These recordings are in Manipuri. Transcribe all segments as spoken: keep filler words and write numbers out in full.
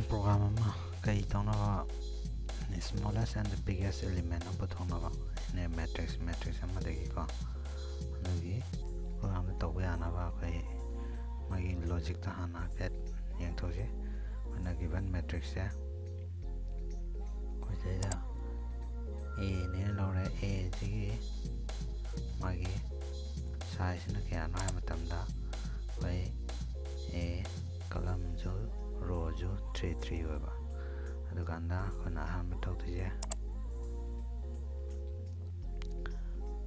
program ꯑꯃ ꯀꯩ ꯇꯧꯅꯕ, smallest and the biggest element ꯑꯃ ꯄꯨꯊꯣꯛꯅꯕ, in a matrix, matrix ꯑꯃꯗꯒꯤꯀꯣ, ꯑꯗꯨꯒꯤ programꯗꯣ ꯇꯧꯕ ꯌꯥꯅꯕ ꯑꯩꯈꯣꯏ ꯃꯥꯒꯤ logicꯇ ꯍꯥꯟꯅ ꯍꯥꯏꯐꯦꯠ ꯌꯦꯡꯊꯣꯛꯁꯤ꯫ ꯑꯩꯈꯣꯏꯅ given matrixꯁꯦ ꯑꯩꯈꯣꯏ ꯁꯤꯗꯩꯗ Aꯅꯦꯅ ꯂꯧꯔꯦ꯫ Aꯁꯤꯒꯤ ꯃꯥꯒꯤ sizeꯁꯤꯅ ꯀꯌꯥꯅꯣ ꯍꯥꯏꯕ ꯃꯇꯝꯗ ꯑꯩꯈꯣꯏ A columnꯁꯨ rowꯁꯨ three three ꯑꯣꯏꯕ꯫ ꯑꯗꯨꯀꯥꯟꯗ ꯑꯩꯈꯣꯏꯅ ꯑꯍꯥꯟꯕ ꯇꯧꯗꯣꯏꯁꯦ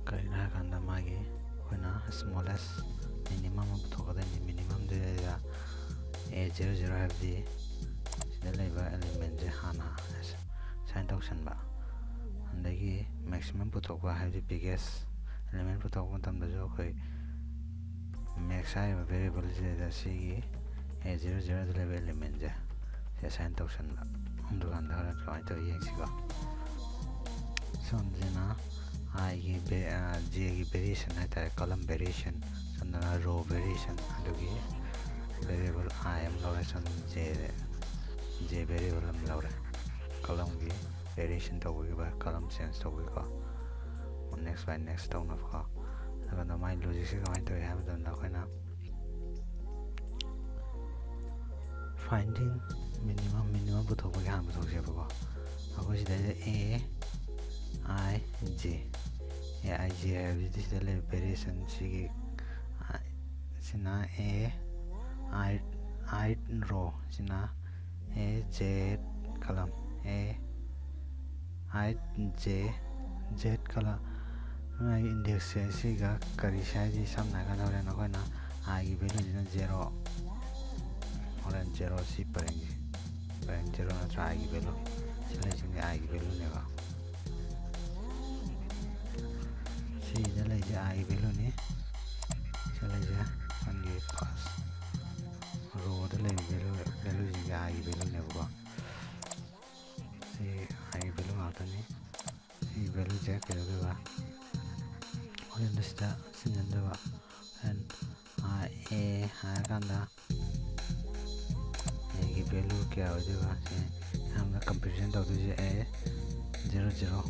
ꯀꯔꯤꯅꯣ ꯍꯥꯏꯔꯀꯥꯟꯗ ꯃꯥꯒꯤ ꯑꯩꯈꯣꯏꯅ smallest minimum ꯑꯃ ꯄꯨꯊꯣꯛꯀꯗꯣꯏꯅꯤ꯫ Minimumꯗꯨꯗ A zero zero ꯍꯥꯏꯕꯗꯤ ꯁꯤꯗ ꯂꯩꯕ elementꯁꯦ ꯍꯥꯟꯅ assign ꯇꯧꯁꯟꯕ꯫ ꯑꯗꯒꯤ maximum ꯄꯨꯊꯣꯛꯄ ꯍꯥꯏꯕꯗꯤ biggest element ꯄꯨꯊꯣꯛꯄ ꯃꯇꯝꯗꯁꯨ ꯑꯩꯈꯣꯏ max ꯍꯥꯏꯔꯤꯕ variableꯁꯤꯗ ꯁꯤꯒꯤ A zero zeroꯗ ꯂꯩꯕ elementꯁꯦ ꯁꯤ assign ꯇꯧꯁꯟꯕ꯫ ꯑꯗꯨꯀꯥꯟꯗ ꯍꯣꯔꯦꯟ ꯀꯃꯥꯏꯅ ꯇꯧꯋꯤ ꯌꯦꯡꯁꯤꯀꯣ꯫ ꯁꯣꯝꯁꯤꯅ Iꯒꯤ va-, ꯑ, Jꯒꯤ variation ꯍꯥꯏꯇꯥꯔꯦ, column variation, ꯁꯣꯝꯗꯅ row variation, ꯑꯗꯨꯒꯤ variable I ꯑꯃ ꯂꯧꯔꯦ, ꯁꯣꯝ J, J variable ꯑꯃ ꯂꯧꯔꯦ, columnꯒꯤ variation ꯇꯧꯕꯒꯤ, column change ꯇꯧꯕꯒꯤꯀꯣ, next by next ꯇꯧꯅꯕꯀꯣ꯫ ꯑꯗꯨꯒ ꯃꯥꯏ logicꯁꯦ ꯀꯃꯥꯏꯅ ꯇꯧꯏ ꯍꯥꯏꯕ ꯃꯇꯝꯗ ꯑꯩꯈꯣꯏꯅ finding minimum, minimum ꯄꯨꯊꯣꯛꯄꯒꯤ ꯍꯥꯟꯅ ꯄꯨꯊꯣꯛꯁꯦꯕꯀꯣ꯫ ꯑꯩꯈꯣꯏ ꯁꯤꯗꯩꯗ A I J, A I J ꯍꯥꯏꯕꯁꯤꯗꯤ ꯁꯤꯗ ꯂꯩꯕ variation ꯁꯤꯒꯤ, ꯑ, ꯁꯤꯅ A I, I row, ꯁꯤꯅ A Z column, A I J Z column꯫ ꯃꯥꯒꯤ indexꯁꯦ ꯁꯤꯒ ꯀꯔꯤ ꯁꯥꯏꯗꯤ, ꯁꯝꯅ ꯍꯥꯏꯔꯀꯥꯟꯗ ꯍꯣꯔꯦꯟ ꯑꯩꯈꯣꯏꯅ Iꯒꯤ valueꯁꯤꯅ zero, ꯍꯣꯔꯦꯟ zero ꯁꯤ ꯄꯔꯦꯡꯁꯦ, ꯄꯔꯦꯡ zero ꯅꯠꯇ꯭ꯔꯥ Iꯒꯤ value? ꯁꯤ ꯂꯩꯁꯤꯡꯁꯦ Iꯒꯤ valueꯅꯦꯕ꯫ ꯁꯤꯗ ꯂꯩꯁꯦ Iꯒꯤ valueꯅꯤ꯫ ꯁꯤ ꯂꯩꯁꯦ ꯃꯥꯒꯤ first rowꯗ ꯂꯩꯕ value, valueꯁꯤꯡꯁꯦ Iꯒꯤ valueꯅꯦꯕꯀꯣ꯫ ꯁꯤ Iꯒꯤ value ꯉꯥꯛꯇꯅꯤ꯫ ꯁꯤ valueꯁꯦ ꯀꯩꯗꯧꯗꯣꯏꯕ? ꯍꯣꯔꯦꯟ ꯁꯤꯗ ꯁꯤꯖꯤꯟꯅꯗꯣꯏꯕ꯫ ꯍꯣꯔꯦꯟ, ꯑ, A ꯍꯥꯏꯔꯀꯥꯟꯗ ꯑꯩꯒꯤ ꯚꯦꯂꯨ ꯀꯌꯥ ꯑꯣꯏꯗꯣꯏꯕ? ꯁꯤ ꯑꯍꯥꯟꯕꯗ ꯀꯝꯄꯦꯔꯤꯖꯟ ꯇꯧꯗꯣꯏꯁꯦ ꯑꯦ ꯖꯦꯔꯣ ꯖꯦꯔꯣ,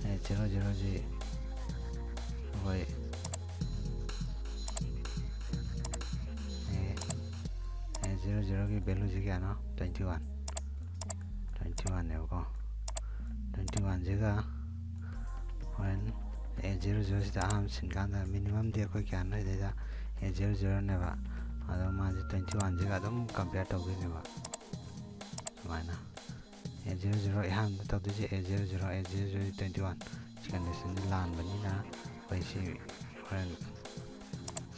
ꯑꯦ ꯖꯦꯔꯣ ꯖꯦꯔꯣꯁꯤ ꯑꯩꯈꯣꯏ ꯑꯦ ꯑꯦ ꯖꯦꯔꯣ ꯖꯦꯔꯣꯒꯤ ꯚꯦꯂꯨꯁꯤ ꯀꯌꯥꯅꯣ? Twenty one, twenty oneꯅꯦꯕꯀꯣ꯫ Twenty oneꯁꯤꯒ ꯍꯣꯔꯦꯟ ꯑꯦ ꯖꯦꯔꯣ ꯖꯦꯔꯣꯁꯤꯗ ꯑꯍꯥꯟꯕ ꯁꯤꯟꯀꯥꯟꯗ ꯃꯤꯅꯤꯃꯝꯗꯤ ꯑꯩꯈꯣꯏ ꯀꯌꯥꯅꯣ? ꯁꯤꯗꯩꯗ ꯑꯦ ꯖꯦꯔꯣ ꯖꯦꯔꯣꯅꯦꯕ꯫ ꯑꯗꯣ ꯃꯥꯁꯦ twenty oneꯁꯤꯒ ꯑꯗꯨꯝ ꯀꯝꯄꯤꯌꯔ ꯇꯧꯗꯣꯏꯅꯦꯕ꯫ ꯁꯨꯃꯥꯏꯅ ꯑꯦ ꯖꯦꯔꯣ ꯖꯦꯔꯣ ꯑꯍꯥꯟꯕꯗ ꯇꯧꯗꯣꯏꯁꯦ ꯑꯦ ꯖꯦꯔꯣ ꯖꯦꯔꯣ, ꯑꯦ ꯖꯦꯔꯣ ꯖꯦꯔꯣ twenty one꯫ ꯁꯤ ꯀꯟꯗꯤꯁꯟꯁꯤ ꯂꯥꯟꯕꯅꯤꯅ ꯑꯩꯈꯣꯏ ꯁꯤ ꯍꯣꯔꯦꯟ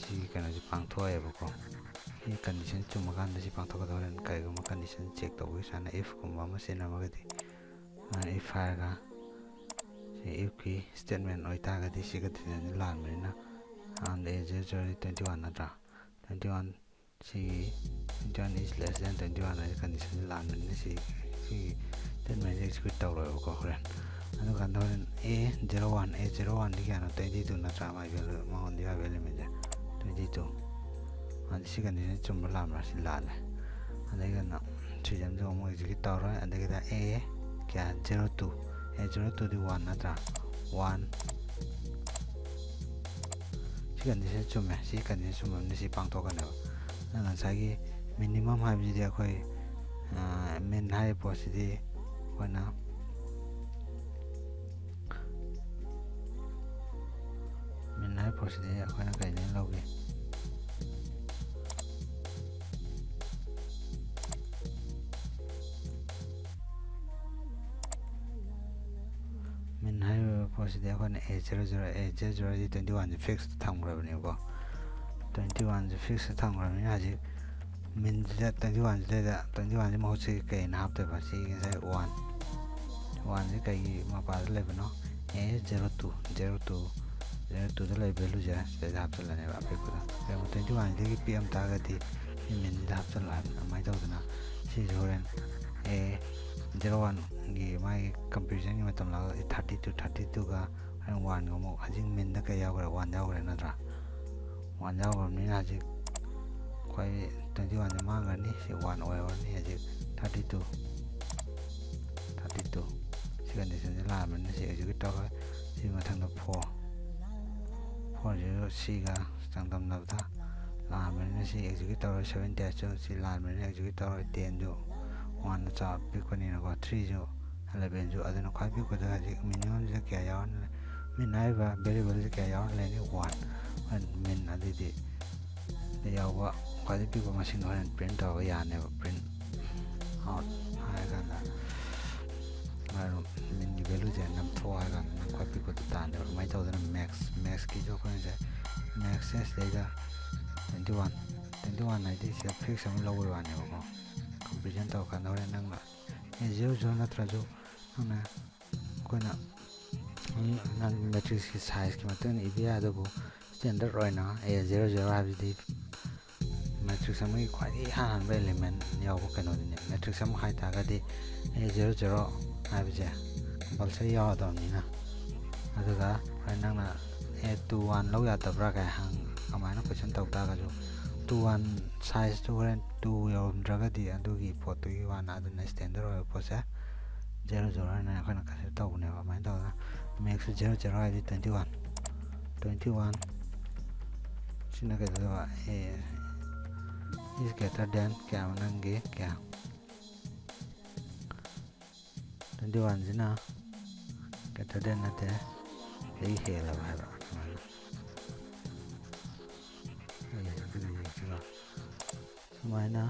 ꯁꯤꯒꯤ ꯀꯩꯅꯣꯁꯤ ꯄꯥꯡꯊꯣꯛꯑꯦꯕꯀꯣ꯫ ꯁꯤ ꯀꯟꯗꯤꯁꯟ ꯆꯨꯝꯃꯀꯥꯟꯗ ꯁꯤ ꯄꯥꯡꯊꯣꯛꯀꯗꯧ꯫ ꯍꯣꯔꯦꯟ ꯀꯔꯤꯒꯨꯝꯕ ꯀꯟꯗꯤꯁꯟ ꯆꯦꯛ ꯇꯧꯕꯒꯤ ꯁꯨꯃꯥꯏꯅ ꯏꯐꯀꯨꯝꯕ ꯑꯃ ꯁꯤꯖꯤꯟꯅꯔꯒꯗꯤ, ꯁꯨꯃꯥꯏꯅ ꯏꯐ ꯍꯥꯏꯔꯒ ꯁꯤ ꯏꯐꯀꯤ ꯁ꯭ꯇꯦꯠꯃꯦꯟ ꯑꯣꯏꯇꯥꯔꯒꯗꯤ ꯁꯤ ꯀꯟꯗꯤꯁꯟꯁꯤ ꯂꯥꯟꯕꯅꯤꯅ ꯑꯍꯥꯟꯕꯗ ꯑꯦ ꯖꯦꯔꯣ ꯖꯦꯔꯣ twenty one ꯅꯠꯇ꯭ꯔꯥ? Twenty one ꯁꯤꯒꯤ twenty one is less than twenty one ꯍꯥꯏꯁꯦ ꯀꯟꯗꯤꯁꯟꯁꯤ ꯂꯥꯟꯕꯅꯤꯅ ꯁꯤ ꯁꯤꯒꯤ ꯁ꯭ꯇꯦꯠꯃꯦꯟꯁꯦ ꯑꯦꯛꯁꯤꯀ꯭ꯌꯨꯠ ꯇꯧꯔꯣꯏꯕꯀꯣ ꯍꯣꯔꯦꯟ꯫ ꯑꯗꯨꯀꯥꯟꯗ ꯍꯣꯔꯦꯟ ꯑꯦ ꯖꯦꯔꯣ ꯋꯥꯟ, ꯑꯦ ꯖꯦꯔꯣ ꯋꯥꯟꯗꯤ ꯀꯌꯥꯅꯣ? Twenty two ꯅꯠꯇ꯭ꯔꯥ? ꯃꯥꯒꯤ ꯚꯦꯂꯨ, ꯃꯉꯣꯟꯗ ꯌꯥꯎꯕ ꯑꯦꯂꯤꯃꯦꯟꯁꯦ twenty two꯫ ꯑꯗꯨ ꯁꯤ ꯀꯟꯗꯤꯁꯟ ꯆꯨꯝꯕ꯭ꯔꯥ ꯂꯥꯟꯕ꯭ꯔꯥ? ꯁꯤ ꯂꯥꯜꯂꯦ꯫ ꯑꯗꯒꯤ ꯀꯩꯅꯣ ꯁꯤ ꯖꯦꯝꯁꯦ ꯑꯃꯨꯛ ꯑꯦꯛꯁꯤꯀ꯭ꯌꯨꯠ ꯇꯧꯔꯣꯏ꯫ ꯑꯗꯒꯤꯗ ꯑꯦ ꯀꯌꯥ? Zero two, ꯑꯦ ꯖꯦꯔꯣ ꯇꯨꯗꯤ ꯋꯥꯟ ꯅꯠꯇ꯭ꯔꯥ? ꯋꯥꯟ꯫ ꯁꯤ ꯀꯟꯗꯤꯁꯟ ꯆꯨꯝꯃꯦ꯫ ꯁꯤ ꯀꯟꯗꯤꯁꯟ ꯆꯨꯝꯃꯕꯅꯤꯅ ꯁꯤ ꯄꯥꯡꯊꯣꯛꯀꯅꯦꯕ꯫ ꯑꯗꯨꯅ ꯉꯁꯥꯏꯒꯤ ꯃꯤꯅꯤꯃꯝ ꯍꯥꯏꯕꯁꯤꯗꯤ ꯑꯩꯈꯣꯏ ꯃꯤꯟ ꯍꯥꯏꯔꯤꯕ ꯄꯣꯠꯁꯤꯗꯤ ꯑꯩꯈꯣꯏꯅ ꯃꯤꯟ ꯍꯥꯏꯔꯤꯕ ꯄꯣꯠꯁꯤꯗꯤ ꯑꯩꯈꯣꯏꯅ ꯀꯩꯗꯒꯤ ꯂꯧꯒꯦ? ꯃꯤꯟ ꯍꯥꯏꯔꯤꯕ ꯄꯣꯠꯁꯤꯗꯤ ꯑꯩꯈꯣꯏꯅ ꯑꯦ ꯖꯦꯔꯣ ꯖꯦꯔꯣ, ꯑꯦ ꯖꯦꯔꯣ ꯖꯦꯔꯣꯗꯤ twenty oneꯁꯦ ꯐꯤꯛꯁꯇ ꯊꯝꯈ꯭ꯔꯕꯅꯦꯕꯀꯣ꯫ Twenty oneꯁꯦ ꯐꯤꯛꯁꯇ ꯊꯝꯈ꯭ꯔꯕꯅꯤꯅ ꯍꯧꯖꯤꯛ ꯃꯤꯟꯁꯤꯗ twenty oneꯁꯤꯗꯩꯗ twenty oneꯁꯤ ꯃꯍꯨꯠꯁꯤ ꯀꯩꯅ ꯍꯥꯞꯇꯣꯏꯕ? ꯁꯤ ꯉꯁꯥꯏ ꯋꯥꯟ, ꯋꯥꯟꯁꯤ ꯀꯩꯒꯤ ꯃꯄꯥꯗ ꯂꯩꯕꯅꯣ? A zero two, zero two, zero ꯇꯨꯗ ꯂꯩꯕ ꯚꯦꯂꯨꯁꯦ ꯁꯤꯗꯩꯗ ꯍꯥꯞꯆꯤꯜꯂꯅꯦꯕ ꯑꯄꯤꯛꯄꯗ꯫ ꯀꯩꯒꯨꯝꯕ twenty oneꯁꯤꯗꯒꯤ ꯄꯤꯛꯑꯝ ꯇꯥꯔꯒꯗꯤ ꯁꯤ ꯃꯤꯟꯁꯤꯗ ꯍꯥꯞꯆꯤꯜꯂꯣ ꯍꯥꯏꯕꯅꯤ꯫ ꯑꯗꯨꯃꯥꯏꯅ ꯇꯧꯗꯅ ꯁꯤꯁꯦ ꯍꯣꯔꯦꯟ ꯑꯦ ꯖꯦꯔꯣ ꯋꯥꯟꯒꯤ ꯃꯥꯒꯤ ꯀꯝꯄꯦꯔꯤꯖꯟꯒꯤ ꯃꯇꯝ ꯂꯥꯛꯑꯒꯗꯤ thirty two, thirty twoꯒ ꯍꯣꯔꯦꯟ ꯋꯥꯟꯒ ꯑꯃꯨꯛ ꯍꯧꯖꯤꯛ ꯃꯤꯟꯗ ꯀꯩ ꯌꯥꯎꯈ꯭ꯔꯦ? ꯋꯥꯟ ꯌꯥꯎꯈ꯭ꯔꯦ ꯅꯠꯇ꯭ꯔꯥ? ꯋꯥꯟ ꯌꯥꯎꯈ꯭ꯔꯕꯅꯤꯅ ꯍꯧꯖꯤꯛ ꯈ꯭ꯋꯥꯏ twenty one ꯁꯦ ꯃꯥꯡꯈ꯭ꯔꯅꯤ꯫ ꯁꯤ one ꯑꯣꯏꯍꯧꯔꯅꯤ꯫ ꯍꯧꯖꯤꯛ thirty two, thirty two꯫ ꯁꯤ condition ꯁꯦ ꯂꯥꯟꯕꯅꯤꯅ ꯁꯤ execute ꯇꯧꯔꯣꯏ꯫ ꯁꯤ ꯃꯊꯪꯗ four, four ꯁꯤꯁꯨ ꯁꯤꯒ ꯆꯥꯡꯗꯝꯅꯕꯗ ꯂꯥꯟꯕꯅꯤꯅ ꯁꯤ execute ꯇꯧꯔꯣꯏ꯫ Seven ꯁꯨ ꯁꯤ ꯂꯥꯟꯕꯅꯤꯅ execute ꯇꯧꯔꯣꯏ꯫ Ten ꯁꯨ one ꯅ ꯆꯥꯎ ꯄꯤꯛꯄꯅꯤꯅꯀꯣ꯫ Three ꯁꯨ, eleven ꯁꯨ꯫ ꯑꯗꯨꯅ ꯈ꯭ꯋꯥꯏ ꯄꯤꯛꯄꯗ ꯍꯧꯖꯤꯛ minimum ꯁꯦ ꯀꯌꯥ ꯌꯥꯎꯔꯅꯤ? Min ꯍꯥꯏꯔꯤꯕ variable ꯁꯦ ꯀꯌꯥ ꯌꯥꯎꯔ ꯂꯩꯔꯅꯤ? One꯫ Min ꯑꯗꯨꯗꯤ ꯗ ꯌꯥꯎꯕ ꯈ꯭ꯋꯥꯏꯗꯒꯤ ꯄꯤꯛꯄ ꯃꯁꯤꯡꯗꯣ ꯍꯣꯔꯦꯟ print ꯇꯧꯔꯒ ꯌꯥꯅꯦꯕ꯫ Print out ꯍꯥꯏꯔꯀꯥꯟꯗ ꯑꯗꯨꯝ min ꯒꯤ value ꯁꯦ ꯅꯝꯊꯣꯛꯑꯣ ꯍꯥꯏꯔꯀꯥꯟꯗ ꯅꯪ ꯈ꯭ꯋꯥꯏ ꯄꯤꯛꯄꯗꯣ ꯇꯥꯅꯦꯕ꯫ ꯑꯗꯨꯃꯥꯏꯅ ꯇꯧꯗꯅ max, max ꯀꯤꯁꯨ ꯑꯩꯈꯣꯏꯅ ꯁꯦ, max ꯁꯦ ꯁꯤꯗꯩꯗ twenty one, twenty one ꯍꯥꯏꯗꯤ ꯁꯤꯗ fix ꯑꯃ ꯂꯧꯕꯩ ꯋꯥꯅꯦꯕꯀꯣ꯫ Comparison ꯇꯧꯔꯀꯥꯟꯗ ꯍꯣꯔꯦꯟ ꯅꯪꯅ A zero zero ꯅꯠꯇ꯭ꯔꯁꯨ ꯅꯪꯅ, ꯑꯩꯈꯣꯏꯅ ꯅꯪ matrix ꯀꯤ size ꯀꯤ ꯃꯇꯨꯡ ꯏꯟꯅ ꯏꯕ ꯌꯥꯏ꯫ ꯑꯗꯨꯕꯨ standard ꯑꯣꯏꯅ A zero zero ꯍꯥꯏꯕꯁꯤꯗꯤ matrix ꯑꯃꯒꯤ ꯈ꯭ꯋꯥꯏꯗꯒꯤ ꯏꯍꯥꯟ ꯍꯥꯟꯕ element ꯌꯥꯎꯕ ꯀꯩꯅꯣꯗꯨꯅꯦ꯫ Matrix ꯑꯃ ꯍꯥꯏ ꯇꯥꯔꯒꯗꯤ A zero zero ꯍꯥꯏꯕꯁꯦ compulsory ꯌꯥꯎꯔꯗꯕꯅꯤꯅ꯫ ꯑꯗꯨꯒ ꯍꯣꯔꯦꯟ ꯅꯪꯅ A two one ꯂꯧ ꯌꯥꯗꯕ꯭ꯔꯥ ꯀꯥꯏ ꯍꯪ, ꯑꯗꯨꯃꯥꯏꯅ question ꯇꯧ ꯇꯥꯔꯒꯁꯨ, two one size ꯇꯨ ꯍꯣꯔꯦꯟ two ꯌꯧꯔꯝꯗ꯭ꯔꯒꯗꯤ ꯑꯗꯨꯒꯤ ꯄꯣꯠꯇꯨꯒꯤ ꯋꯥꯅ꯫ ꯑꯗꯨꯅ standard ꯑꯣꯏꯕ ꯄꯣꯠꯁꯦ zero zero ꯍꯥꯏꯅ ꯑꯩꯈꯣꯏꯅ consider ꯇꯧꯕꯅꯦꯕ꯫ ꯑꯗꯨꯃꯥꯏꯅ ꯇꯧꯗꯅ max ꯁꯨ zero zero ꯍꯥꯏꯗꯤ twenty one, twenty one ꯁꯤꯅ ꯀꯩꯗꯧꯗꯣꯏꯕ? A is greater than ꯀꯌꯥ? ꯅꯪꯒꯤ ꯀꯌꯥ? Twenty one ꯁꯤꯅ greater than ꯅꯠꯇꯦ, ꯑꯩ ꯍꯦꯜꯂꯕ ꯍꯥꯏꯕ꯫ ꯁꯨꯃꯥꯏꯅ ꯑꯩ ꯑꯗꯨꯗ ꯌꯦꯡꯁꯤꯀꯣ꯫ ꯁꯨꯃꯥꯏꯅ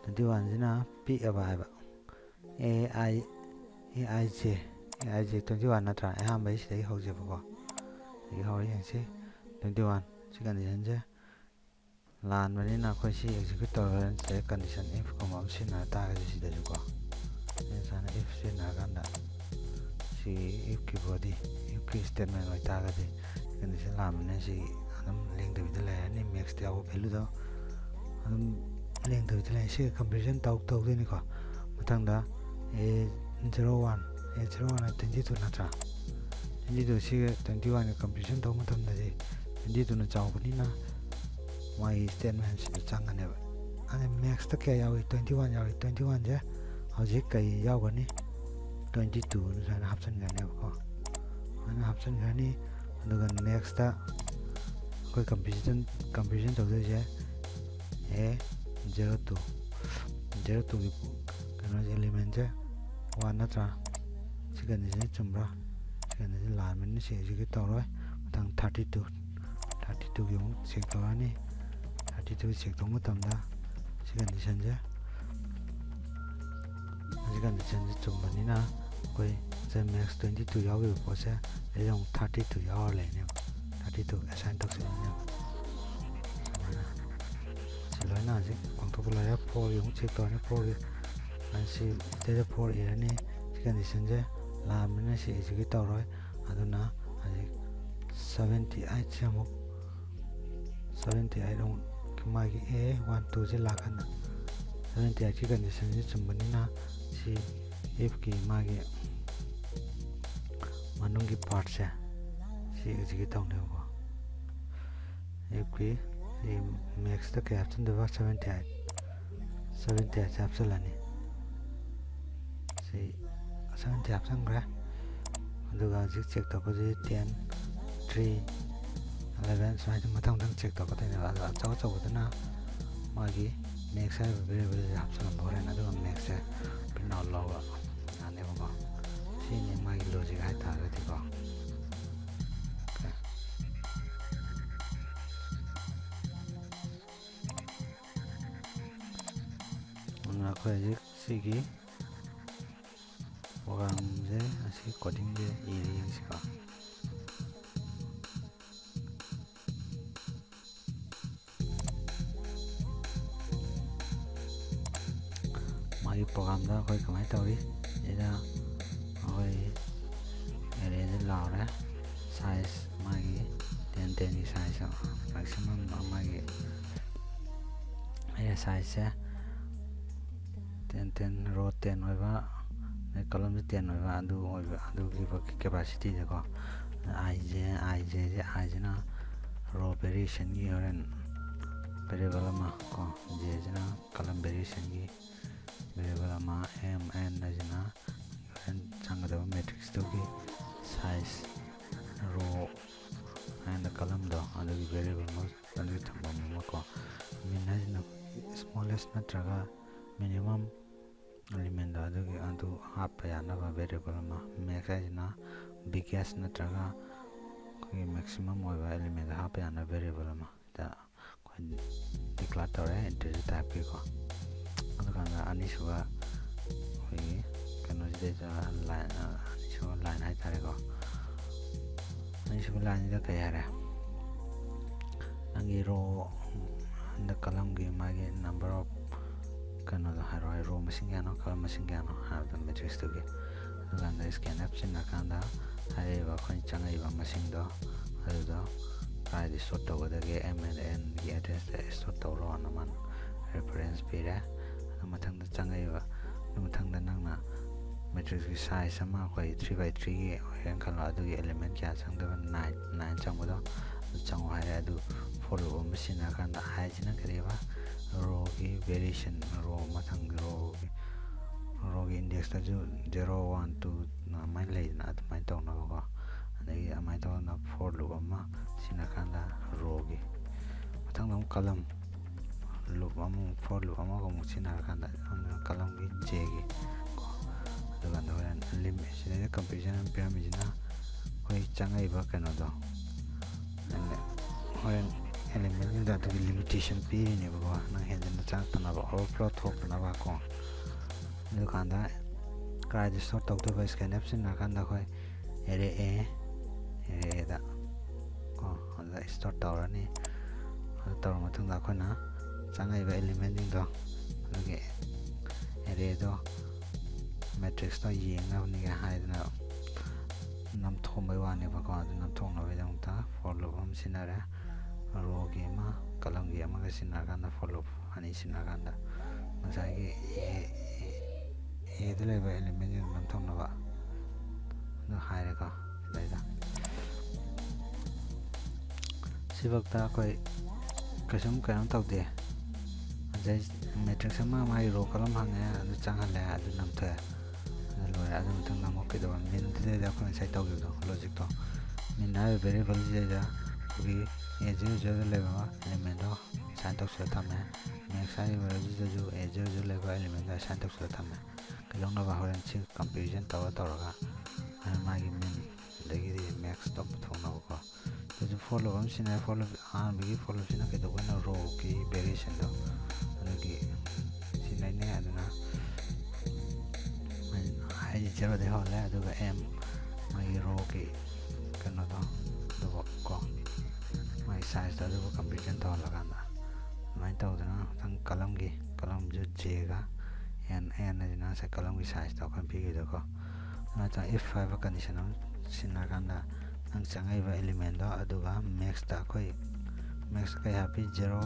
twenty one ꯁꯤꯅ ꯄꯤꯛꯑꯕ ꯍꯥꯏꯕ꯫ A I, A I J, A I J twenty one ꯅꯠꯇ꯭ꯔꯥ? ꯑꯍꯥꯟꯕꯩ ꯁꯤꯗꯒꯤ ꯍꯧꯁꯦꯕꯀꯣ꯫ ꯁꯤꯗꯒꯤ ꯍꯧꯔ ꯌꯦꯡꯁꯤ꯫ Twenty one ꯁꯤ condition ꯁꯦ ꯂꯥꯟꯕꯅꯤꯅ ꯑꯩꯈꯣꯏ ꯁꯤ execute ꯇꯧꯔꯒ ꯁꯤꯗ condition if ꯀꯨꯝꯕ ꯑꯃ ꯁꯤꯖꯤꯟꯅ ꯇꯥꯔꯒꯗꯤ ꯁꯤꯗꯁꯨꯀꯣ, ꯁꯨꯃꯥꯏꯅ if ꯁꯤꯖꯤꯟꯅꯔꯀꯥꯟꯗ ꯁꯤ if ꯀꯤ body, if ꯀꯤ statement ꯑꯣꯏꯇꯥꯔꯒꯗꯤ condition ꯂꯥꯟꯕꯅꯤꯅ ꯁꯤ ꯑꯗꯨꯝ ꯂꯦꯡꯗꯕꯤꯗ ꯂꯩꯔꯅꯤ꯫ Max ꯇ ꯌꯥꯎꯕ value ꯗꯣ ꯑꯗꯨꯝ ꯂꯦꯡꯗꯕꯤꯗ ꯂꯩ꯫ ꯁꯤꯒ comparison ꯇꯧ, ꯇꯧꯗꯣꯏꯅꯤꯀꯣ꯫ ꯃꯊꯪꯗ A zero one, A zero one high twenty two ꯅꯠꯇ꯭ꯔꯥ? Twenty two ꯁꯤꯒ twenty one ꯒ comparison ꯇꯧꯕ ꯃꯇꯝꯗꯗꯤ twenty two ꯅ ꯆꯥꯎꯕꯅꯤꯅ ꯃꯥꯒꯤ statementꯁꯤꯗ ꯆꯪꯒꯅꯦꯕ꯫ ꯑꯗꯩ maxꯇ ꯀꯌꯥ ꯌꯥꯎꯏ? Twenty one ꯌꯥꯎꯏ꯫ Twenty oneꯁꯦ ꯍꯧꯖꯤꯛ ꯀꯩ ꯌꯥꯎꯒꯅꯤ? Twenty two ꯁꯨꯃꯥꯏꯅ ꯍꯥꯞꯆꯤꯟꯒꯅꯦꯕꯀꯣ꯫ ꯁꯨꯃꯥꯏꯅ ꯍꯥꯞꯆꯤꯟꯈ꯭ꯔꯅꯤ꯫ ꯑꯗꯨꯒ nextꯇ ꯑꯩꯈꯣꯏ comparison comparison ꯇꯧꯗꯣꯏꯁꯦ, a zero two, zero twoꯒꯤ ꯀꯩꯅꯣꯁꯦ, elementꯁꯦ one ꯅꯠꯇ꯭ꯔꯥ? ꯁꯤ conditionꯁꯦ ꯆꯨꯝꯕ꯭ꯔꯥ? ꯁꯤ condition ꯂꯥꯟꯕꯅꯤꯅ ꯁꯤ execute ꯇꯧꯔꯣꯏ꯫ ꯃꯊꯪ thirty two, thirty twoꯒꯤ ꯑꯃꯨꯛ check ꯇꯧꯔꯅꯤ꯫ Thirty two check ꯇꯧꯕ ꯃꯇꯝꯗ ꯁꯤ conditionꯁꯦ, ꯁꯤ conditionꯁꯦ ꯆꯨꯝꯕꯅꯤꯅ ꯑꯩꯈꯣꯏ ꯉꯁꯥꯏ max twenty two ꯌꯥꯎꯈꯤꯕ ꯄꯣꯠꯁꯦ ꯑꯩꯗ ꯑꯃꯨꯛ thirty two ꯌꯥꯎꯔ ꯂꯩꯅꯦꯕ꯫ Thirty two assign ꯇꯧꯁꯤꯜꯂꯅꯦꯕ꯫ ꯁꯨꯃꯥꯏꯅ ꯁꯤ ꯂꯣꯏꯅ ꯍꯧꯖꯤꯛ ꯄꯥꯡꯊꯣꯛꯄ ꯂꯣꯏꯔꯦ꯫ Fourꯒꯤ ꯑꯃꯨꯛ check ꯇꯧꯔꯅꯤ꯫ Fourꯒꯤ ꯁꯤ ꯁꯤꯗꯩꯗ four ꯏꯔꯅꯤ꯫ ꯁꯤ conditionꯁꯦ ꯂꯥꯟꯕꯅꯤꯅ ꯁꯤ execute ꯇꯧꯔꯣꯏ꯫ ꯑꯗꯨꯅ ꯍꯧꯖꯤꯛ seventy eightꯁꯦ ꯑꯃꯨꯛ, seventy eight ꯑꯃꯨꯛ ꯃꯥꯒꯤ a one twoꯁꯦ ꯂꯥꯛꯀꯥꯟꯗ seventy eightꯀꯤ conditionꯁꯦ ꯆꯨꯝꯕꯅꯤꯅ ꯁꯤ ifꯀꯤ ꯃꯥꯒꯤ ꯃꯅꯨꯡꯒꯤ partꯁꯦ ꯁꯤ execute ꯇꯧꯅꯦꯕꯀꯣ꯫ Ifꯀꯤ ꯁꯤ maxꯇ ꯀꯌꯥ ꯍꯥꯞꯆꯤꯟꯗꯣꯏꯕ? Seventy eight꯫ Seventy eightꯁꯦ ꯍꯥꯞꯆꯤꯜꯂꯅꯤ꯫ ꯁꯤ seventy ꯍꯥꯞꯆꯤꯟꯈ꯭ꯔꯦ꯫ ꯑꯗꯨꯒ ꯍꯧꯖꯤꯛ check ꯇꯧꯕꯁꯤ ten, three, eleven ꯁꯨꯃꯥꯏꯅ ꯃꯊꯪ ꯃꯊꯪ check ꯇꯧꯔꯛꯀꯗꯣꯏꯅꯦꯕ꯫ ꯑꯗꯣ ꯑꯆꯧ ꯑꯆꯧꯕꯗꯨꯅ ꯃꯥꯒꯤ max ꯍꯥꯏꯔꯤꯕ variableꯁꯦ ꯍꯥꯞꯆꯤꯜꯂꯝꯕ ꯍꯣꯔꯦꯟ, ꯑꯗꯨꯒ maxꯁꯦ print out ꯂꯧꯕ ꯌꯥꯅꯦꯕꯀꯣ꯫ ꯁꯤꯅꯤ ꯃꯥꯒꯤ logic ꯍꯥꯏꯇꯥꯔꯒꯗꯤꯀꯣ꯫ ꯑꯗꯨꯅ ꯑꯩꯈꯣꯏ ꯍꯧꯖꯤꯛ ꯁꯤꯒꯤ programꯁꯦ, ꯑꯁꯤ codingꯁꯦ ꯏꯔ ꯌꯦꯡꯁꯤꯀꯣ꯫ ꯃꯥꯒꯤ programꯗ ꯑꯩꯈꯣꯏ ꯀꯃꯥꯏꯅ ꯇꯧꯔꯤ? ꯁꯤꯗ ꯑꯩꯈꯣꯏ arrayꯁꯦ ꯂꯥꯎꯔꯦ꯫ Size ꯃꯥꯒꯤ ten tenꯒꯤ size maximum ꯃꯥꯒꯤ array sizeꯁꯦ ten ten, row ten ꯑꯣꯏꯕ, ꯑꯗꯩ columnꯁꯦ ten ꯑꯣꯏꯕ, ꯑꯗꯨ ꯑꯣꯏꯕ, ꯑꯗꯨꯒꯤ capacityꯗꯀꯣ꯫ Ijꯁꯦ, Ijꯁꯦ, Iꯁꯤꯅ row variationꯒꯤ ꯍꯣꯔꯦꯟ ꯚꯦꯔꯤꯌꯦꯕꯜ ꯑꯃ ꯀꯣ, ꯖꯦꯁꯤꯅ ꯀꯂꯝ ꯚꯦꯔꯤꯌꯦꯁꯟꯒꯤ ꯚꯦꯔꯤꯌꯦꯕꯜ ꯑꯃ, ꯑꯦꯝ ꯑꯦꯟ ꯑꯁꯤꯅ ꯍꯣꯔꯦꯟ ꯆꯪꯒꯗꯕ ꯃꯦꯇ꯭ꯔꯤꯛꯁꯇꯨꯒꯤ ꯁꯥꯏꯖ, ꯔꯣ ꯑꯦꯟ ꯀꯂꯝꯗꯣ ꯑꯗꯨꯒꯤ ꯚꯦꯔꯤꯌꯦꯕꯜ ꯑꯃ, ꯑꯗꯨꯒꯤ ꯊꯝꯐꯝ ꯑꯃ ꯀꯣ, ꯃꯤꯟ ꯍꯥꯏꯁꯤꯅ ꯁ꯭ꯃꯣꯂꯦꯁ ꯅꯠꯇ꯭ꯔꯒ ꯃꯤꯅꯤꯃꯝ ꯑꯦꯂꯤꯃꯦꯟꯗꯣ ꯑꯗꯨꯒꯤ, ꯑꯗꯨ ꯍꯥꯞꯄ ꯌꯥꯅꯕ ꯚꯦꯔꯤꯌꯦꯕꯜ ꯑꯃ, ꯃꯦꯛꯁ ꯍꯥꯏꯁꯤꯅ ꯕꯤꯒꯦꯁ ꯅꯠꯇ꯭ꯔꯒ ꯑꯩꯈꯣꯏꯒꯤ ꯃꯦꯛꯁꯤꯃꯝ ꯑꯣꯏꯕ ꯑꯦꯂꯤꯃꯦꯟꯗꯣ ꯍꯥꯞꯄ ꯌꯥꯅꯕ ꯚꯦꯔꯤꯌꯦꯕꯜ ꯑꯃ ꯁꯤꯗ ꯑꯩꯈꯣꯏ ꯗꯤꯀ꯭ꯂꯦꯌꯔ ꯇꯧꯔꯦ ꯏꯟꯇꯤꯖꯔ ꯇꯥꯏꯞꯀꯤꯀꯣ꯫ ꯑꯗꯨꯀꯥꯟꯗ ꯑꯅꯤꯁꯨꯕ ꯑꯩꯈꯣꯏꯒꯤ ꯀꯩꯅꯣꯁꯤꯗꯩꯗ ꯂꯥꯏꯟ, ꯑꯅꯤꯁꯨꯕ ꯂꯥꯏꯟ ꯍꯥꯏꯇꯥꯔꯦꯀꯣ꯫ ꯑꯅꯤꯁꯨꯕ ꯂꯥꯏꯟꯁꯤꯗ ꯀꯩ ꯍꯥꯏꯔꯦ? ꯅꯪꯒꯤ ꯔꯣ ꯍꯟꯗꯛ ꯀꯂꯝꯒꯤ ꯃꯥꯒꯤ number of ꯀꯩꯅꯣꯗꯣ ꯍꯥꯏꯔꯣ, ꯔꯣ ꯃꯁꯤꯡ ꯀꯌꯥꯅꯣ, ꯀꯂꯝ ꯃꯁꯤꯡ ꯀꯌꯥꯅꯣ ꯍꯥꯏꯕꯗꯣ ꯃꯦꯇ꯭ꯔꯤꯛꯁꯇꯨꯒꯤ꯫ ꯑꯗꯨꯀꯥꯟꯗ scanf ꯁꯤꯖꯤꯟꯅꯔꯀꯥꯟꯗ ꯍꯥꯏꯔꯤꯕ ꯑꯩꯈꯣꯏꯅ ꯆꯪꯉꯛꯏꯕ ꯃꯁꯤꯡꯗꯣ ꯑꯗꯨꯗꯣ ꯀꯗꯥꯏꯗ ꯁꯣꯔꯠ ꯇꯧꯒꯗꯒꯦ, ꯑꯦꯝ ꯑꯦꯟ ꯑꯦꯟꯒꯤ ꯑꯦꯗ꯭ꯔꯦꯁꯇ ꯁꯣꯔꯠ ꯇꯧꯔꯣꯅ ꯃꯥꯅ ꯔꯤꯐꯔꯦꯟꯁ ꯄꯤꯔꯦ꯫ ꯑꯗꯨ ꯃꯊꯪꯗ ꯆꯪꯉꯛꯏꯕ, ꯑꯗꯨ ꯃꯊꯪꯗ ꯅꯪꯅ ꯃꯦꯇ꯭ꯔꯤꯛꯁꯀꯤ ꯁꯥꯏꯖ ꯑꯃ ꯑꯩꯈꯣꯏ ꯊ꯭ꯔꯤ ꯕꯥꯏ ꯊ꯭ꯔꯤꯒꯤ ꯑꯣꯏꯔꯦꯅ ꯈꯜꯂꯣ, ꯑꯗꯨꯒꯤ ꯑꯦꯂꯤꯃꯦꯟ ꯀꯌꯥ ꯆꯪꯗꯕ? ꯅꯥꯏꯟ, ꯅꯥꯏꯟ ꯆꯪꯕꯗꯣ ꯑꯗꯨ ꯆꯪꯉꯣ ꯍꯥꯏꯔꯦ꯫ ꯑꯗꯨ ꯐꯣꯔ ꯂꯨꯞ ꯑꯃ ꯁꯤꯖꯤꯟꯅꯔꯀꯥꯟꯗ ꯑꯥꯏꯁꯤꯅ ꯀꯔꯤꯕ? ꯔꯣꯒꯤ ꯚꯦꯔꯤꯌꯦꯁꯟ, ꯔꯣ ꯃꯊꯪꯒꯤ ꯔꯣꯒꯤ, ꯔꯣꯒꯤ ꯏꯟꯗꯦꯛꯁꯇꯁꯨ ꯖꯦꯔꯣ, ꯋꯥꯟ, ꯇꯨ ꯑꯗꯨꯃꯥꯏꯅ ꯂꯩꯗꯅ, ꯑꯗꯨꯃꯥꯏꯅ ꯇꯧꯅꯕꯀꯣ꯫ ꯑꯗꯒꯤ ꯑꯗꯨꯃꯥꯏꯅ ꯇꯧꯗꯅ ꯐꯣꯔ ꯂꯨꯞ ꯑꯃ ꯁꯤꯖꯤꯟꯅꯔꯀꯥꯟꯗ ꯔꯣꯒꯤ ꯃꯊꯪꯗ ꯑꯃꯨꯛ ꯀꯂꯝ ꯂꯨꯞ ꯑꯃꯃꯨꯛ, ꯐꯣꯔ ꯂꯨꯞ ꯑꯃꯒ ꯑꯃꯨꯛ ꯁꯤꯖꯤꯟꯅꯔꯀꯥꯟꯗ ꯀꯂꯝꯒꯤ ꯖꯦꯒꯤ ꯀꯣ꯫ ꯑꯗꯨꯀꯥꯟꯗ ꯍꯣꯔꯦꯟ ꯂꯤꯃꯤꯠ ꯁꯤꯗꯩꯗ ꯀꯝꯄꯤꯇꯤꯁꯟ ꯑꯃ ꯄꯤꯔꯝꯃꯤꯁꯤꯅ ꯑꯩꯈꯣꯏ ꯆꯪꯉꯛꯏꯕ ꯀꯩꯅꯣꯗꯣ, ꯑꯗꯨꯅ ꯍꯣꯔꯦꯟ ꯑꯦꯂꯤꯃꯦꯟꯁꯤꯡꯗ ꯑꯗꯨꯒꯤ ꯂꯤꯃꯤꯇꯦꯁꯟ ꯄꯤꯔꯤꯅꯦꯕꯀꯣ, ꯅꯪ ꯍꯦꯟꯖꯤꯟꯅ ꯆꯪꯉꯛꯇꯅꯕ, ꯑꯣꯚꯔꯐ꯭ꯂꯣ ꯊꯣꯛꯇꯅꯕ ꯀꯣ꯫ ꯑꯗꯨꯀꯥꯟꯗ ꯀꯗꯥꯏꯗ ꯁꯣꯔꯠ ꯇꯧꯗꯣꯏꯕ? Scanf ꯁꯤꯖꯤꯟꯅꯔꯀꯥꯟꯗ ꯑꯩꯈꯣꯏ ꯑꯦꯔꯦ ꯑꯦ, ꯑꯦꯔꯦ ꯑꯦꯗ ꯀꯣ, ꯑꯗꯨꯗ ꯁꯣꯔꯠ ꯇꯧꯔꯅꯤ꯫ ꯑꯗꯨ ꯇꯧꯔ ꯃꯇꯨꯡꯗ ꯑꯩꯈꯣꯏꯅ ꯆꯪꯉꯛꯏꯕ ꯑꯦꯂꯤꯃꯦꯟꯁꯤꯡꯗꯣ ꯑꯗꯨꯒꯤ ꯑꯦꯔꯦꯗꯣ, ꯃꯦꯇ꯭ꯔꯤꯛꯁꯇꯣ ꯌꯦꯡꯅꯕꯅꯤꯒ ꯍꯥꯏꯗꯅ ꯅꯝꯊꯣꯛꯑꯝꯕꯩ ꯋꯥꯅꯦꯕꯀꯣ꯫ ꯑꯗꯨ ꯅꯝꯊꯣꯛꯅꯕꯒꯤꯗꯃꯛꯇ ꯐꯣꯔ ꯂꯨꯞ ꯑꯃ ꯁꯤꯖꯤꯟꯅꯔꯦ, ꯔꯣꯒꯤ ꯑꯃ, ꯀꯂꯝꯒꯤ ꯑꯃꯒ ꯁꯤꯖꯤꯟꯅꯔꯀꯥꯟꯗ, ꯐꯣꯔ ꯂꯨꯞ ꯑꯅꯤ ꯁꯤꯖꯤꯟꯅꯔꯀꯥꯟꯗ ꯉꯁꯥꯏꯒꯤ ꯑꯦ, ꯑꯦꯗ ꯂꯩꯕ ꯑꯦꯂꯤꯃꯦꯟꯁꯤꯡꯗꯣ ꯅꯝꯊꯣꯛꯅꯕ ꯑꯗꯨ ꯍꯥꯏꯔꯦꯀꯣ꯫ ꯁꯤꯗꯩꯗ ꯁꯤꯐꯥꯎꯇ ꯑꯩꯈꯣꯏ ꯀꯩꯁꯨꯝ ꯀꯩꯅꯣꯝ ꯇꯧꯗꯦ꯫ ꯑꯗꯩ matrix ꯑꯃ ꯃꯥꯒꯤ row column ꯍꯪꯉꯦ, ꯑꯗꯨ ꯆꯪꯍꯜꯂꯦ, ꯑꯗꯨ ꯅꯝꯊꯣꯛꯑꯦ, ꯑꯗꯨ ꯂꯣꯏꯔꯦ꯫ ꯑꯗꯨ ꯃꯊꯪꯗ ꯑꯃꯨꯛ ꯀꯩꯗꯧꯕ? Min ꯗꯨꯗꯩꯗ ꯑꯩꯈꯣꯏ ꯉꯁꯥꯏ ꯇꯧꯈꯤꯕꯗꯣ, logic ꯇꯣ꯫ Min ꯍꯥꯏꯔꯤꯕ variable ꯁꯤꯗꯩꯗ ꯑꯩꯈꯣꯏꯒꯤ A zero zero ꯗ ꯂꯩꯕ element ꯗꯣ assign ꯇꯧꯁꯤꯜꯂ ꯊꯝꯃꯦ꯫ Max ꯍꯥꯏꯔꯤꯕ ꯁꯤꯗꯁꯨ A zero zero ꯂꯩꯕ element ꯗꯣ assign ꯇꯧꯁꯤꯜꯂ ꯊꯝꯃꯦ꯫ ꯀꯩꯗꯧꯅꯕ? ꯍꯣꯔꯦꯟ ꯁꯤ comparison ꯇꯧꯔ ꯇꯧꯔꯒ ꯃꯥꯒꯤ min ꯑꯗꯒꯤꯗꯤ max ꯇꯣ ꯄꯨꯊꯣꯛꯅꯕꯀꯣ꯫ ꯑꯗꯨꯁꯨ for loop ꯑꯃ ꯁꯤꯖꯤꯟꯅꯔꯦ꯫ For loop, ꯑꯍꯥꯟꯕꯒꯤ for loop ꯁꯤꯅ ꯀꯩꯗꯧꯕꯩꯅꯣ? Row ꯒꯤ variation ꯗꯣ ꯑꯗꯨꯒꯤ ꯁꯤꯖꯤꯟꯅꯩꯅꯦ꯫ ꯑꯗꯨꯅ ꯑꯩ zero ꯗꯩ ꯍꯧꯍꯜꯂꯦ, ꯑꯗꯨꯒ M ꯃꯥꯒꯤ row ꯒꯤ ꯀꯩꯅꯣꯗꯣ ꯑꯗꯨꯕꯨ ꯀꯣ, ꯃꯥꯒꯤ size ꯇꯣ ꯑꯗꯨꯕꯨ comparison ꯇꯧꯍꯜꯂꯀꯥꯟꯗ ꯑꯗꯨꯃꯥꯏꯅ ꯇꯧꯗꯅ ꯃꯊꯪ column ꯒꯤ, column ꯁꯨ J ꯒ N, N ꯍꯥꯏꯁꯤꯅ ꯉꯁꯥꯏ column ꯒꯤ size ꯇꯣ ꯑꯩꯈꯣꯏꯅ ꯄꯤꯈꯤꯕꯗꯣꯀꯣ꯫ ꯑꯗꯨꯃꯥꯏꯅ ꯇꯧꯔꯒ if ꯍꯥꯏꯕ condition ꯑꯃ ꯁꯤꯖꯤꯟꯅꯔꯀꯥꯟꯗ ꯅꯪ ꯆꯪꯉꯛꯏꯕ element ꯗꯣ ꯑꯗꯨꯒ max ꯇ ꯑꯩꯈꯣꯏ max ꯀꯩ ꯍꯥꯞꯄꯤ? Zero,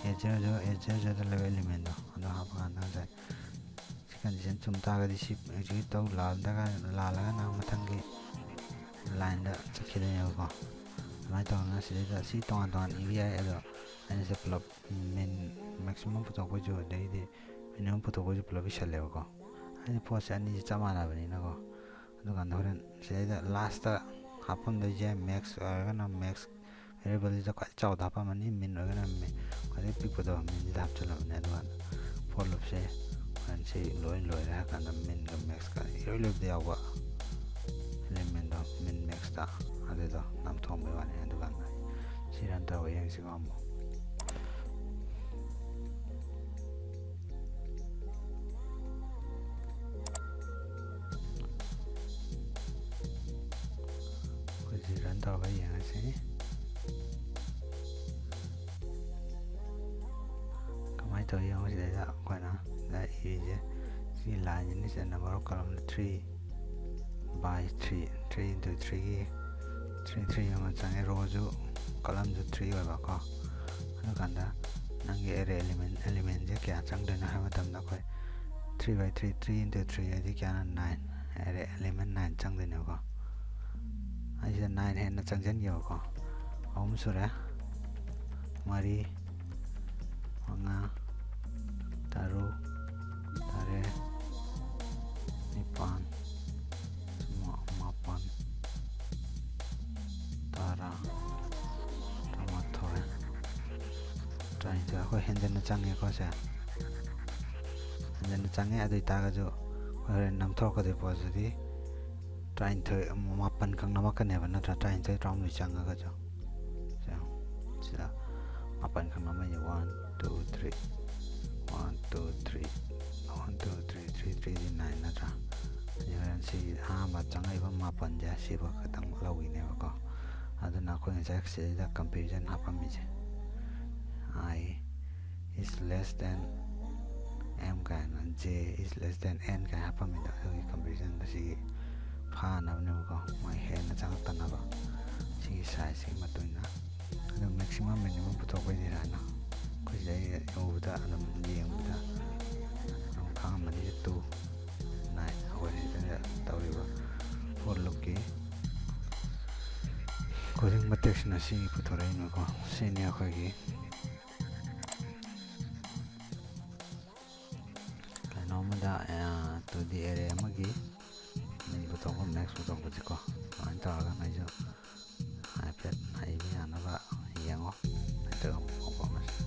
A zero zero, A zero zero ꯗ ꯂꯩꯕ element ꯗꯣ ꯑꯗꯨ ꯍꯥꯞꯄꯀꯥꯟꯗ ꯉꯁꯥꯏ ꯁꯤ condition ꯆꯨꯝ ꯇꯥꯔꯒꯗꯤ ꯁꯤ execute ꯇꯧ, ꯂꯥꯜꯂꯒ, ꯂꯥꯜꯂꯒꯅ ꯃꯊꯪꯒꯤ line ꯗ ꯆꯠꯈꯤꯗꯣꯏꯅꯦꯕꯀꯣ꯫ ꯑꯗꯨꯃꯥꯏꯅ ꯇꯧꯗꯅ ꯁꯤꯗꯩꯗ ꯁꯤ ꯇꯣꯉꯥꯟ ꯇꯣꯉꯥꯟ ꯏꯕ ꯌꯥꯏ, ꯑꯗꯣ ꯑꯩꯅ ꯁꯤ ꯄꯨꯂꯞ min, maximum ꯄꯨꯊꯣꯛꯄꯩꯁꯨ ꯑꯗꯩꯗꯤ minimum ꯄꯨꯊꯣꯛꯄꯩꯁꯨ ꯄꯨꯂꯞ ꯏꯁꯜꯂꯦꯕꯀꯣ꯫ ꯍꯥꯏꯗꯤ ꯄꯣꯠꯁꯦ ꯑꯅꯤꯁꯦ ꯆꯞ ꯃꯥꯟꯅꯕꯅꯤꯅꯀꯣ꯫ ꯑꯗꯨꯀꯥꯟꯗ ꯍꯣꯔꯦꯟ ꯁꯤꯗꯩꯗ last ꯇ ꯍꯥꯞꯐꯝꯗꯣꯏꯁꯦ max ꯑꯣꯏꯔꯒꯅ max variable ꯁꯤꯗ ꯈ꯭ꯋꯥꯏ ꯆꯥꯎꯕꯗ ꯍꯥꯞꯄꯝꯃꯅꯤ, min ꯑꯣꯏꯔꯒꯅ min, ꯈ꯭ꯋꯥꯏꯗꯒꯤ ꯄꯤꯛꯄꯗꯣ min ꯁꯤꯗ ꯍꯥꯞꯆꯤꯜꯂꯝꯃꯅꯤ꯫ ꯑꯗꯨꯀꯥꯟꯗ for loop ꯁꯦ ꯍꯣꯔꯦꯟ ꯁꯤ ꯂꯣꯏ ꯂꯣꯏꯔꯦ ꯍꯥꯏꯔ ꯀꯥꯟꯗ min ꯒ max ꯀ ꯏꯔꯣꯏ ꯂꯣꯏꯕꯗ ꯌꯥꯎꯕ element ꯗꯣ min max ꯇ ꯑꯗꯨꯗꯣ ꯅꯝꯊꯣꯛꯑꯝꯕꯩ ꯋꯥꯅꯤ꯫ ꯑꯗꯨꯀꯥꯟꯗ ꯁꯤ run ꯇꯧꯔꯒ ꯌꯦꯡꯁꯤꯀꯣ ꯑꯃꯨꯛ꯫ ꯑꯩꯈꯣꯏ ꯁꯤ run ꯇꯧꯔꯒ ꯌꯦꯡꯉꯁꯤ꯫ ꯀꯃꯥꯏꯅ ꯇꯧꯔꯤ ꯌꯦꯡꯉꯣ꯫ ꯁꯤꯗꯩꯗ ꯑꯩꯈꯣꯏꯅ ꯁꯤꯗ ꯏꯔꯤꯁꯦ, ꯁꯤꯒꯤ line ꯁꯤꯅ ꯁꯤꯗ number of column three by three, three into three ꯒꯤ three, three ꯑꯃ ꯆꯪꯉꯦ꯫ Row ꯁꯨ column ꯁꯨ three ꯑꯣꯏꯕꯀꯣ꯫ ꯑꯗꯨꯀꯥꯟꯗ ꯅꯪꯒꯤ array element, element ꯁꯦ ꯀꯌꯥ ꯆꯪꯗꯣꯏꯅꯣ ꯍꯥꯏꯕ ꯃꯇꯝꯗ ꯑꯩꯈꯣꯏ three by three, three into three ꯍꯥꯏꯗꯤ ꯀꯌꯥꯅꯣ? Nine꯫ Array element nine ꯆꯪꯗꯣꯏꯅꯦꯕꯀꯣ꯫ ꯑꯩꯁꯤꯗ nine ꯍꯦꯟꯅ ꯆꯪꯁꯤꯟꯒꯦꯕꯀꯣ꯫ ꯑꯍꯨꯝ ꯁꯨꯔꯦ, ꯃꯔꯤ, ꯃꯉꯥ, ꯇꯔꯨꯛ, ꯇꯔꯦꯠ, ꯅꯤꯄꯥꯜ, ꯃꯥꯄꯜ, ꯇꯔꯥ, ꯇꯔꯥꯃꯥꯊꯣꯏ, ꯇꯔꯥꯅꯤꯊꯣꯏ꯫ ꯑꯩꯈꯣꯏ ꯍꯦꯟꯖꯟꯅ ꯆꯪꯉꯦꯀꯣ ꯁꯦ꯫ ꯍꯦꯟꯖꯟꯅ ꯆꯪꯉꯦ꯫ ꯑꯗꯨ ꯑꯣꯏꯇꯥꯔꯒꯁꯨ ꯑꯩꯈꯣꯏ ꯍꯣꯔꯦꯟ ꯅꯝꯊꯣꯔꯛꯀꯗꯣꯏ ꯄꯣꯠꯁꯤꯗꯤ ꯇꯔꯥꯅꯤꯊꯣꯏ, ꯃꯥꯄꯜ ꯈꯛ ꯅꯝꯃꯛꯀꯅꯦꯕ ꯅꯠꯇ꯭ꯔꯥ? ꯇꯔꯥꯅꯤꯊꯣꯏ, ꯇꯔꯥꯍꯨꯝꯗꯣꯏ ꯆꯪꯉꯒꯁꯨ꯫ ꯁꯦ, ꯁꯤꯗ ꯃꯥꯄꯜ ꯈꯛ ꯅꯝꯃꯛꯏꯁꯦ꯫ One, two, three, one, two, three, one, two, three, three, three ꯗꯤ nine ꯅꯠꯇ꯭ꯔꯥ? ꯑꯗꯨ ꯍꯣꯔꯦꯟ ꯁꯤ ꯑꯍꯥꯟꯕ ꯆꯪꯉꯛꯏꯕ ꯃꯥꯄꯜꯁꯦ ꯁꯤꯕ ꯈꯛꯇꯪ ꯂꯧꯈꯤꯅꯦꯕꯀꯣ꯫ ꯑꯗꯨꯅ ꯑꯩꯈꯣꯏ ꯉꯁꯥꯏ ꯁꯤꯗꯩꯗ comparison ꯍꯥꯞꯄꯝꯃꯤꯁꯦ, I is less than M ꯀꯥꯏꯅ, J is less than N ꯀꯥꯏꯅ ꯍꯥꯞꯄꯝꯃꯤꯗꯣ, ꯑꯗꯨꯒꯤ comparison ꯁꯤꯒꯤ ꯐꯥꯅꯕꯅꯦꯕꯀꯣ, ꯃꯣꯏ ꯍꯦꯟꯅ ꯆꯪꯉꯛꯇꯅꯕ꯫ ꯁꯤꯒꯤ size ꯁꯤꯒꯤ ꯃꯇꯨꯡ ꯏꯟꯅ ꯑꯗꯨ maximum minimum ꯄꯨꯊꯣꯛꯄꯩꯗꯤ ꯍꯥꯏꯅ ꯑꯩꯈꯣꯏ ꯁꯤꯗ ꯌꯧꯕꯗ ꯑꯗꯨꯝ ꯌꯦꯡꯕꯗ ꯑꯗꯨꯝ ꯈꯪꯉꯝꯃꯅꯤ꯫ Two, nine ꯑꯩꯈꯣꯏ ꯁꯤꯗ ꯇꯧꯔꯤꯕ for loopꯀꯤ coding ꯃꯇꯦꯛꯁꯤꯅ ꯁꯤꯒꯤ ꯄꯨꯊꯣꯔꯛꯏꯅꯦꯀꯣ꯫ ꯁꯤꯅꯤ ꯑꯩꯈꯣꯏꯒꯤ ꯀꯩꯅꯣ ꯑꯃꯗ, ꯑ, two D array ꯑꯃꯒꯤ min ꯄꯨꯊꯣꯛꯄ, max ꯄꯨꯊꯣꯛꯄꯁꯦꯀꯣ꯫ ꯑꯗꯨꯃꯥꯏꯅ ꯇꯧꯔꯒ ꯅꯣꯏꯁꯨ ꯍꯥꯏꯐꯦꯠ ꯍꯩꯕ ꯌꯥꯅꯕ ꯌꯦꯡꯉꯣ꯫ ꯅꯠꯇ꯭ꯔꯒ ꯑꯃꯨꯛ ꯄꯥꯎ ꯐꯥꯎꯅꯁꯤ꯫